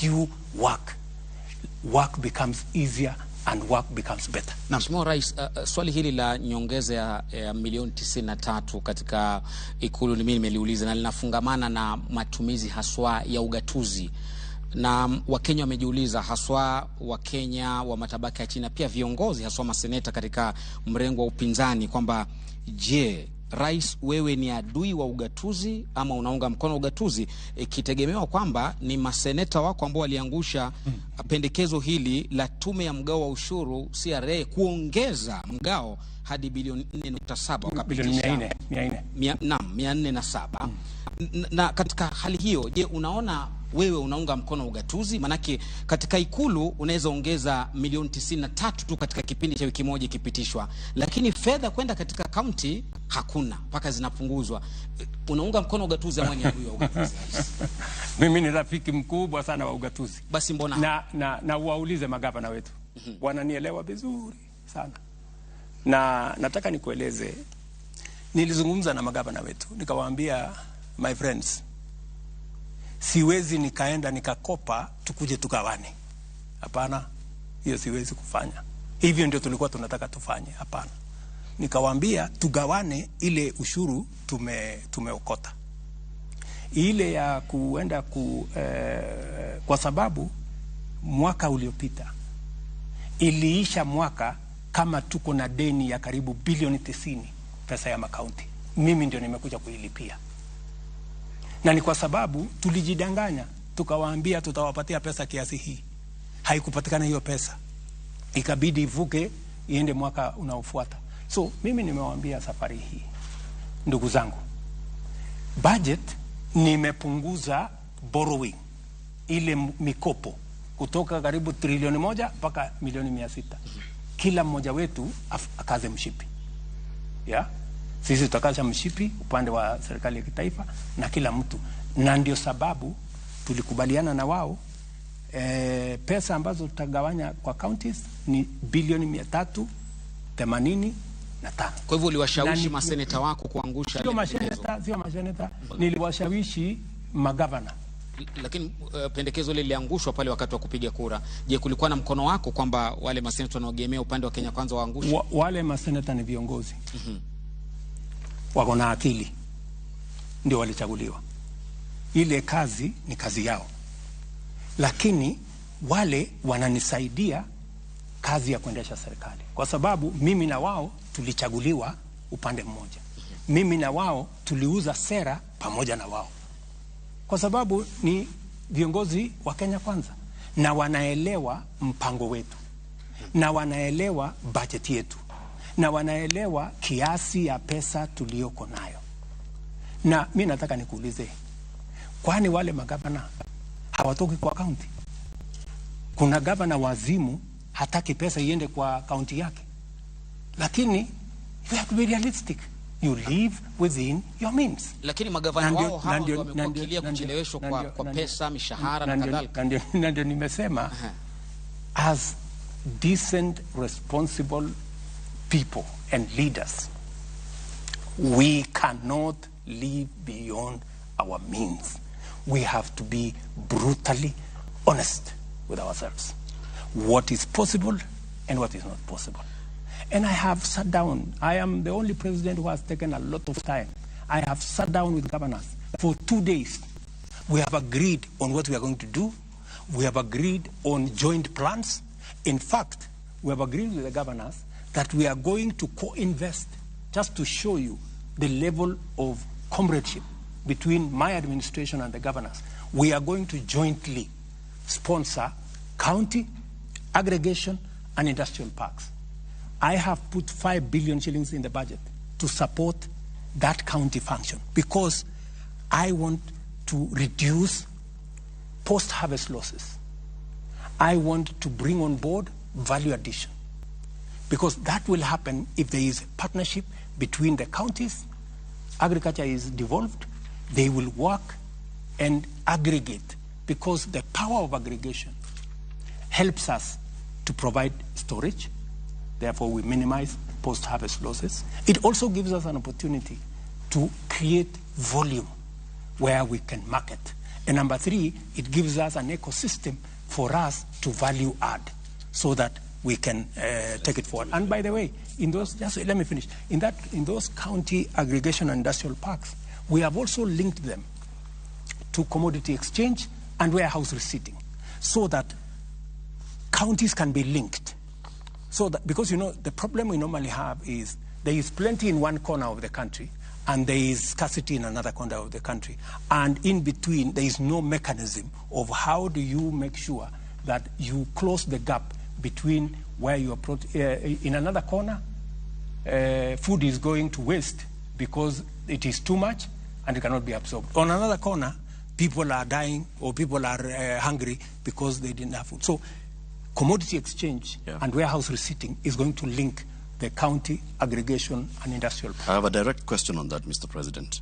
you work, work becomes easier and work becomes better. Mheshimiwa Rais, swali hili la nyongeza ya milioni 93 katika Ikulu ni mimi nimeliuliza na linafungamana na matumizi haswa ya ugatuzi, na Wakenya wamejiuliza, haswa Wakenya wa matabaka ya chini na pia viongozi haswa maseneta katika mrengo wa upinzani kwamba je, Rais, wewe ni adui wa ugatuzi ama unaunga mkono ugatuzi, ikitegemewa kwamba ni maseneta wako ambao waliangusha pendekezo hili la tume ya mgao wa ushuru CRA kuongeza mgao hadi bilioni 4.7 Bilioni wakapitisha 400, 400. Naam, 407. Na katika hali hiyo, je, unaona wewe unaunga mkono ugatuzi? Manake katika Ikulu unaweza ongeza milioni 93 tu katika kipindi cha wiki moja ikipitishwa, lakini fedha kwenda katika kaunti hakuna, mpaka zinapunguzwa. Unaunga mkono ugatuzi ama ni adui wa ugatuzi, Rais? Mimi ni rafiki mkubwa sana wa ugatuzi. Basi mbona Na waulize magavana wetu, wananielewa vizuri sana, na nataka nikueleze, nilizungumza na magavana wetu nikawaambia, my friends, siwezi nikaenda nikakopa tukuje tugawane. Hapana, hiyo siwezi kufanya. Hivyo ndio tulikuwa tunataka tufanye. Hapana, nikawaambia tugawane ile ushuru tumeokota ile ya kuenda kwa sababu mwaka uliopita iliisha mwaka kama tuko na deni ya karibu bilioni 90 pesa ya makaunti. Mimi ndio nimekuja kuilipia, na ni kwa sababu tulijidanganya, tukawaambia tutawapatia pesa kiasi hii, haikupatikana hiyo pesa, ikabidi ivuke iende mwaka unaofuata. So mimi nimewaambia safari hii, ndugu zangu, budget nimepunguza borrowing ile mikopo kutoka karibu trilioni 1 mpaka milioni 600. Kila mmoja wetu akaze mshipi, yeah? Sisi tutakaza mshipi upande wa serikali ya kitaifa na kila mtu, na ndio sababu tulikubaliana na wao pesa ambazo tutagawanya kwa counties ni bilioni 385. Kwa hivyo uliwashawishi maseneta wako kuangusha Sio ile pendekezo? maseneta, sio maseneta, niliwashawishi magavana. Lakini pendekezo lile liliangushwa pale wakati wa kupiga kura. Je, kulikuwa na mkono wako kwamba wale maseneta wanaoegemea upande wa Kenya Kwanza waangushwe? Wale maseneta ni viongozi, wako na akili, ndio walichaguliwa. Ile kazi ni kazi yao, lakini wale wananisaidia kazi ya kuendesha serikali, kwa sababu mimi na wao tulichaguliwa upande mmoja. Mimi na wao tuliuza sera pamoja na wao, kwa sababu ni viongozi wa Kenya Kwanza na wanaelewa mpango wetu na wanaelewa bajeti yetu na wanaelewa kiasi ya pesa tuliyoko nayo. Na mi nataka nikuulize, kwani wale magavana hawatoki kwa kaunti? Kuna gavana wazimu hataki pesa iende kwa kaunti yake, lakini you have to be realistic, you live within your means. Lakini magavana wao hawa ndio wamekuwa wakilia kucheleweshwa kwa pesa, mishahara na kadhalika. Na ndio nimesema, as decent responsible people and leaders, we cannot live beyond our means. We have to be brutally honest with ourselves, what is possible and what is not possible. And I have sat down. I am the only president who has taken a lot of time. I have sat down with governors for 2 days. We have agreed on what we are going to do. We have agreed on joint plans. In fact, we have agreed with the governors that we are going to co-invest, just to show you the level of comradeship between my administration and the governors. We are going to jointly sponsor county, aggregation, and industrial parks. I have put 5 billion shillings in the budget to support that county function because I want to reduce post-harvest losses. I want to bring on board value addition because that will happen if there is a partnership between the counties. Agriculture is devolved. They will work and aggregate because the power of aggregation helps us to provide storage. Therefore, we minimize post-harvest losses. It also gives us an opportunity to create volume where we can market. And number three, it gives us an ecosystem for us to value add so that we can take it forward. And by the way, in those, just let me finish, in those county aggregation and industrial parks, we have also linked them to commodity exchange and warehouse receipting so that counties can be linked. So that, because you know, the problem we normally have is there is plenty in one corner of the country and there is scarcity in another corner of the country. And in between, there is no mechanism of how do you make sure that you close the gap between where you are, in another corner, food is going to waste because it is too much and it cannot be absorbed. On another corner, people are dying or people are hungry because they didn't have food. So commodity exchange and warehouse receipting is going to link the county aggregation and industrial. I have a direct question on that, Mr. President.